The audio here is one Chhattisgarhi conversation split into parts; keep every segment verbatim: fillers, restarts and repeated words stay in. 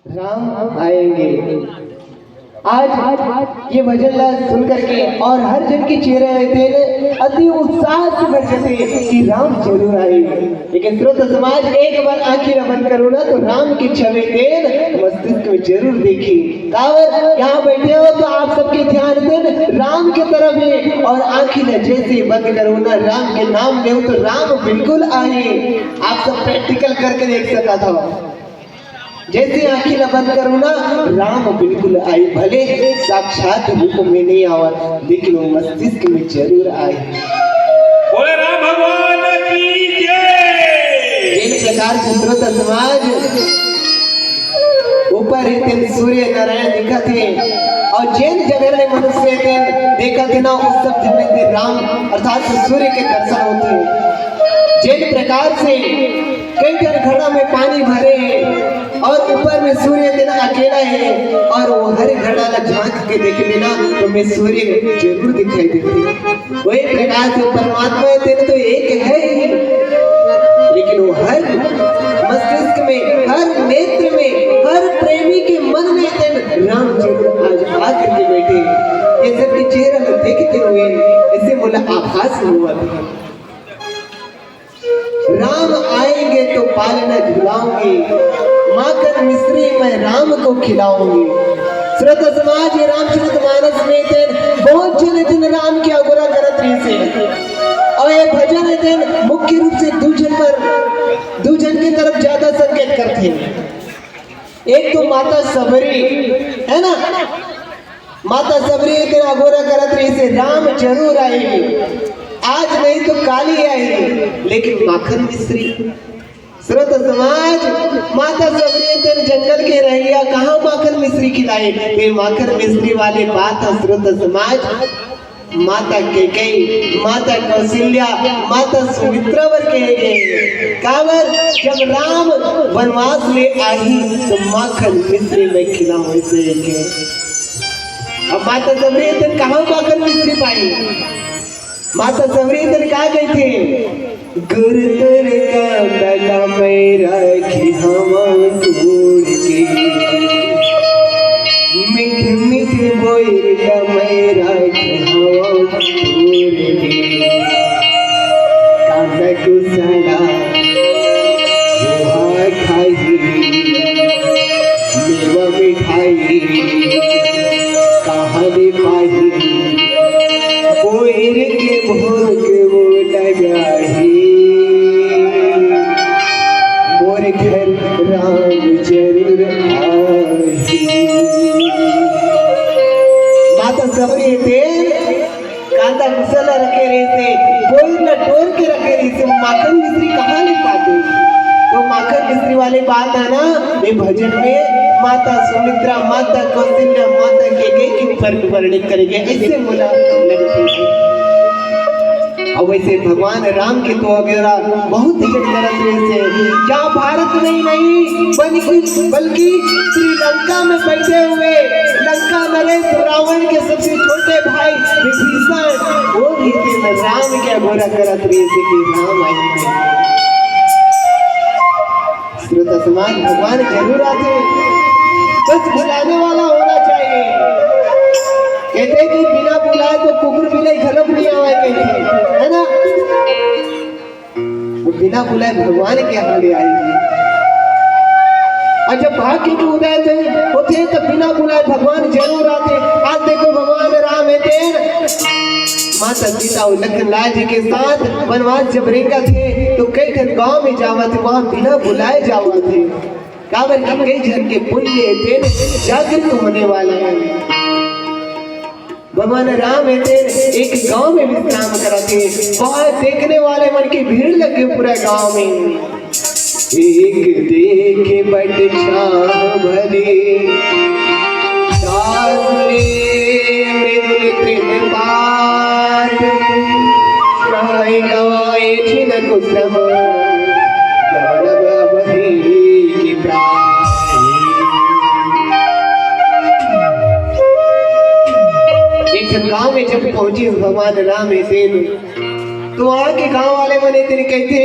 राम आएंगे। आज ये भजन ला सुन करके और हर जन के चेहरे तेन अति उत्साह से भर जाते कि राम जरूर आएंगे। लेकिन श्रोता समाज, एक बार आँखी ला बंद करो ना, तो राम के छवि तेन मस्तिष्क में जरूर देखी। काबर यहाँ बैठे हो तो आप सबके ध्यान तेन राम के तरफ है, और आँखी ला जैसे ही बंद करो ना, राम के नाम लो तो राम बिल्कुल आए। आप सब प्रैक्टिकल करके देख सकत हो। जैसे आँखी ला बंद करो ना, राम बिल्कुल आए, भले साक्षात रूप में नहीं आवत, लेकिन वो मस्तिष्क में जरूर आए। बोले राम भगवान की जय। जिन प्रकार से श्रोता समाज ऊपर हे तेन सूर्य नारायण दिखत हे, और जेन जगह ले मनुष्य तेन देखत हे ना, उस सब जगह तेन राम अर्थात सूर्य के दर्शन होते हैं। जिन प्रकार से कई ठन घड़ा में पानी भरे हैं और ऊपर में सूर्य तेन अकेला है, और वो हर घड़ा ला झांक के देखे बिना तो मैं सूर्य जरूर दिखाई देते हैं। वही प्रकाश जो परमात्मा है, तेरे तो एक है ही, लेकिन वो हर मस्तिष्क में, हर नेत्र में, हर प्रेमी के मन में तेरे राम जी आज आकर के बैठे। ये सबके चेहरा में देखते हुए ऐसे बोला आभास हुआ था। राम आएंगे तो पालना झुलाऊंगी, माखन मिश्री मैं राम को खिलाऊंगी। श्रोता समाज, ये रामचरित मानस में तेन बहुत जन दिन राम के अगोरा करत रहिसे, और ये भजन तेन मुख्य रूप से दू जन पर, दू जन की तरफ ज्यादा संकेत करते हैं। एक तो माता सबरी है ना, माता सबरी तेन अगोरा करत रहिसे, राम जरूर आही, आज नहीं तो काली आही, लेकिन माखन मिश्री। श्रोता समाज, माता सबरी तेन जंगल के रहइया कहाँ माखन मिश्री खिलाए? ये माखन मिश्री वाले बात है श्रोता समाज, माता कैकेयी, माता कौशल्या, माता सुमित्रा बर कहे गए। काबर जब राम वनवास ले आही तो माखन मिश्री में खिलाओ ऐसे के। अब माता सबरी तेन कहाँ माखन मिश्री पाई? माता सबरी तेन का कहिथे? गुर तुर कांदा ला मैं राखी हवा सूड़ के, मीठ मीठ बोइर ला मैं राखी हवा सूड़ के। कांदा कुसड़ा ओहा खाही, मेवा मिठाई कहाँ ले पाही? कोइर के भोग वो लगाही, मोर घर राम जरूर आही। माता सबरी तेन कांदा कुसड़ा रखे रहिसे, कोइर ला टोर के रखे रहिसे, माखन मिश्री कहाँ ले पाते? तो माखन मिश्री वाली बात है ना, ये भजन में माता सुमित्रा, माता कौशल्या, माता कैकेयी के ऊपर वर्णित करेंगे। ऐसे बोला लगते हैं। अब वैसे भगवान राम के तो अगोरा बहुत जन करत रहिसे, जहाँ भारत में ही नहीं बल्कि, बल्कि श्रीलंका में बैठे हुए लंका नरेश रावण के सबसे छोटे भाई विभीषण, वो भी तेन राम के अगोरा करत रहिसे कि राम आही। श्रोता समाज, भगवान जरूर आथे, बस बुलाने वाला होना चाहिए। कहते हैं कि बिना बुलाए तो कुकुर बिलाई घलोक नहीं आवे कहते हैं, है ना? वो बिना बुलाए भगवान के यहाँ ले आएगी। और जब भाग्य के उदय थे, होते हैं, तब बिना बुलाए भगवान जरूर आथे। आज देखो, भगवान राम हे तेन माता सीता और लखन लाल जी के साथ वनवास जब रेंगथे, तो कई ठन गांव में जावथे, वहां बिना बुलाए जावथे। काबर कि कई झन के पुण्य हे तेन जागृत होने वाला है। भगवान राम हे तेन एक गांव में विश्राम करथे, वहां देखने वाले मन की भीड़ लग गई पूरा गांव में। एक देखे बट छांव भले, सास ले मृदुल तृण पात, गाय गवाए छिन कुसम, गौरव अवधि की प्राय। एक ठन गांव में जब पहुंचे भगवान राम हे तेन, तो वहां के गांव वाले मन हे तेन कहथे,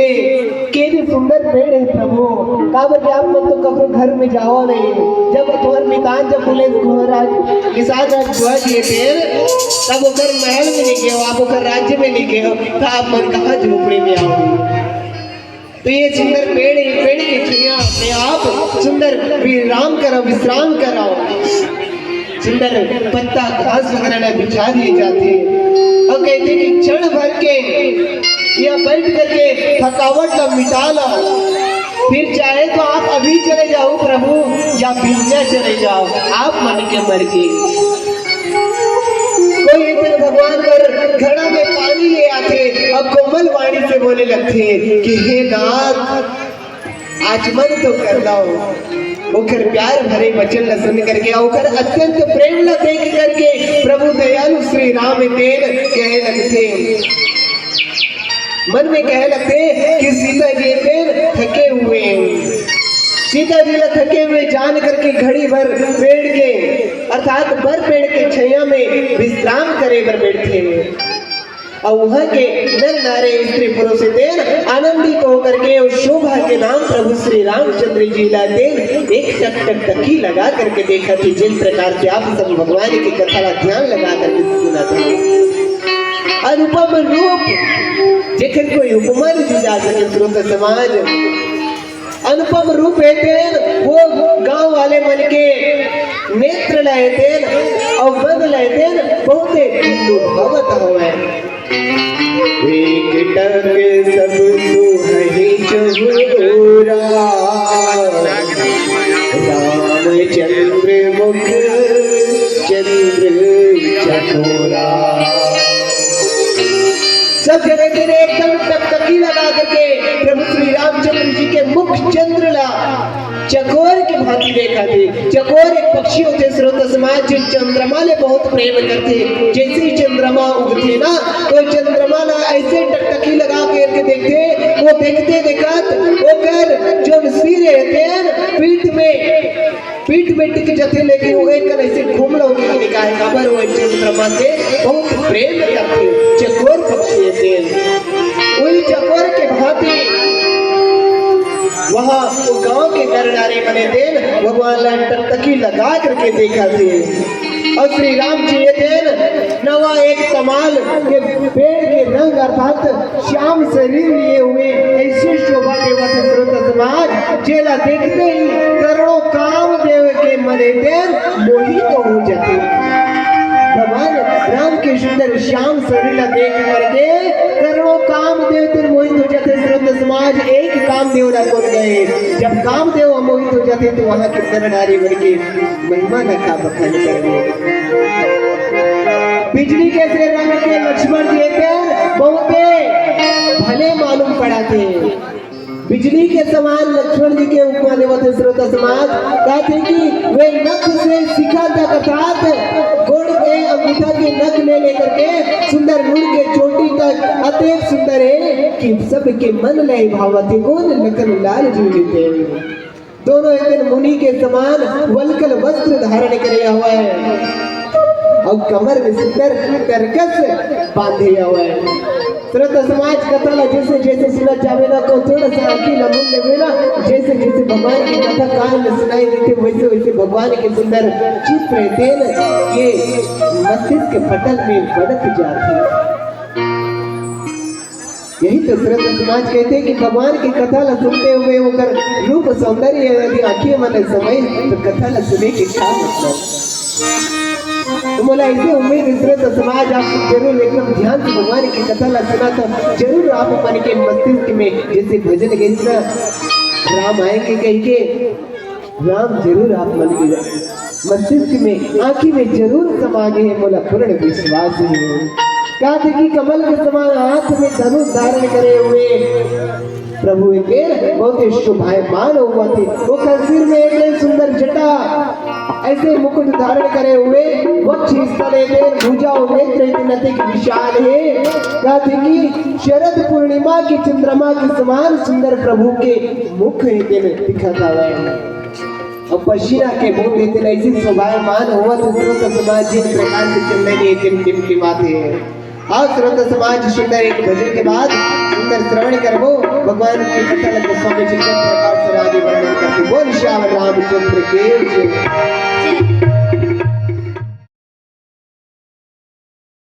"के भी सुंदर पेड़ है प्रभु, काबर के आप मन तो ककरो घर में जावा नहीं, तोहर मितान जब बोले, "तोहर राज, किसान राज हुआ जी तेल," तब ओकर महल में नहीं गए, आप ओकर राज्य में नहीं गए, तो आप मन कहाँ झोपड़ी में आओ? तो ये सुंदर पेड़, ये पेड़ की छाया में आप सुंदर विराम करो, विश्राम करो। सुंदर पत्ता घास वगैरह ला बिछा दिए जाते हैं और कहते हैं कि क्षण भर के या बैठ करके थकावट का मिटा लो, फिर चाहे तो आप अभी चले जाओ प्रभु, या बिहनिया चले जाओ, आप मन के मर्जी। कोई एक दिन भगवान बर घड़ा में पानी ले आथे और कोमल वाणी से बोले लगथे कि "हे नाथ, आचमन तो कर लो।" ओकर प्यार भरे वचन ला सुन करके, ओकर अत्यंत प्रेम ला देख करके प्रभु दयालु श्री राम तेन कहे लगथे, मन में कहे लगथे कि सीता जी तेन थके हुए हैं। सीता जी ला थके हुए जान करके घड़ी भर पेड़ के, अर्थात बर पेड़ के छाया में विश्राम करे बर बैठे हुए। अउ उहाँ के नर नारी स्त्री पुरुष तेन आनंदित होकर के अउ शोभा के नाम प्रभु श्री रामचंद्र जी ला तेन एक टकटकी लगा करके देखथे, जिन प्रकार से आप सब भगवान के कथा ला ध्यान लगा करके सुनत हो। अनुपम रूप जेकर कोई उपमा नहीं जा सके, श्रोता समाज। अनुपम रूप हे तेन, वो गांव वाले मन के नेत्र ला हे तेन, अउ मन ला हे तेन, बहुते लुभावत हवय। एक टक सब सुहई चहुरा, रामचंद्र मुख चंद्र चकोरा। सब जने तेन एकदम टकटकी लगा करके प्रभु श्री रामचंद्र जी के मुख चंद्र ला चकोर के भांति देखा थे। चकोर एक पक्षी होथे, श्रोता समाज, जो चंद्रमा ले बहुत प्रेम करथे। जैसे ही चंद्रमा उगथे ना, तो चंद्रमा ला ऐसे टकटकी लगा करके देखथे, वो देखते देखत ओकर जो सिर हे तेन पीठ में पीठ में टिक जथे, लेकिन वो एक कन ऐसे घूम लो कि निकाय काबर वो चंद्रमा से बहुत प्रेम करथे। चकोर पक्षी हे तेन, वही चकोर के भांति वहाँ वो गांव के नर नारी मने तेन भगवान ला टकटकी लगा करके देखा थे। और श्री राम जी हे तेन नवा एक कमाल के पेड़ के रंग अर्थात श्याम शरीर लिए हुए ऐसी शोभा देवत हे श्रोता समाज, जेला देखते ही करोड़ों कामदेव के मन हे तेन मोहित हो जाते। भगवान राम के सुंदर श्याम शरीर ला देख करके करोड़ों कामदेव तेन मोहित हो जाते। श्रोता समाज, एक कामदेव ला कोन गए, जब कामदेव मोहित हो जाते तो वहाँ के नर नारी मन के महिमा ला का बखान करबे। बिजली के से रंग के लक्ष्मण जी हे तेन बहुते भले मालूम पड़ाथे। बिजली के समान लक्ष्मण जी के उपमा देवत हे श्रोता समाज। कहते कि वे नख से शिखा तक अर्थात गोड़ के अंगूठा के नख ले लेकर के सुंदर मुड़ के चोटी तक अतेक सुंदर हे कि सबके मन लय भावत हे। कोन? लखन लाल जी हे तेन। दोनों हे तेन मुनि के समान वलकल वस्त्र धारण करे हवय अउ कमर में सुंदर करकस बांधे हवय। श्रोता समाज, कथा ला जैसे जैसे सुनत जावे ना, तो थोड़ा सा आँखी ला मूंद लेवे ना, जैसे जैसे भगवान की कथा कान में सुनाई देथे, वैसे वैसे भगवान के सुंदर चित्र हे तेन ये मस्तिष्क पटल में बनत जाथे। यही तो श्रोता समाज कहथे कि भगवान के कथा ला सुनते हुए ओकर रूप सौंदर्य यदि आँखी मन में समाय तो कथा ला सुने के का मतलब? तो मोला ऐसे उम्मीद हे श्रोता समाज, आप जरूर एकदम ध्यान से भगवान के कथा ला सुना तो जरूर आप मन के मस्तिष्क में जैसे भजन गीत ना राम आएंगे कह के राम जरूर आप मन के मस्तिष्क में, आँखी में जरूर समा गए हे, मोला पूर्ण विश्वास हे। का देखी कमल के समान हाथ में धनुष धारण करे हुए प्रभु हे तेन बहुत ही शोभायमान होवत हे। ओकर सिर में एक सुंदर जटा ऐसे मुकुट धारण करे हुए, वक्ष स्थल हे तेन भुजा अउ नेत्र हे तेन अतिक विशाल हे। का देखी शरद पूर्णिमा की चंद्रमा के समान सुंदर प्रभु के मुख हे तेन दिखत हवय। अउ पसीना के बूंद हे तेन ऐसे शोभायमान होवत हे, श्रोता समाज, जिन प्रकार से चंदन हे तेन टिमटिमात हे। आओ श्रोता समाज, सुंदर एक भजन के बाद सुंदर श्रवण करबो। भगवान की कथा लगे स्वामी जी के प्रकार से आगे वर्णन करते। बोल श्याम रामचंद्र की जय।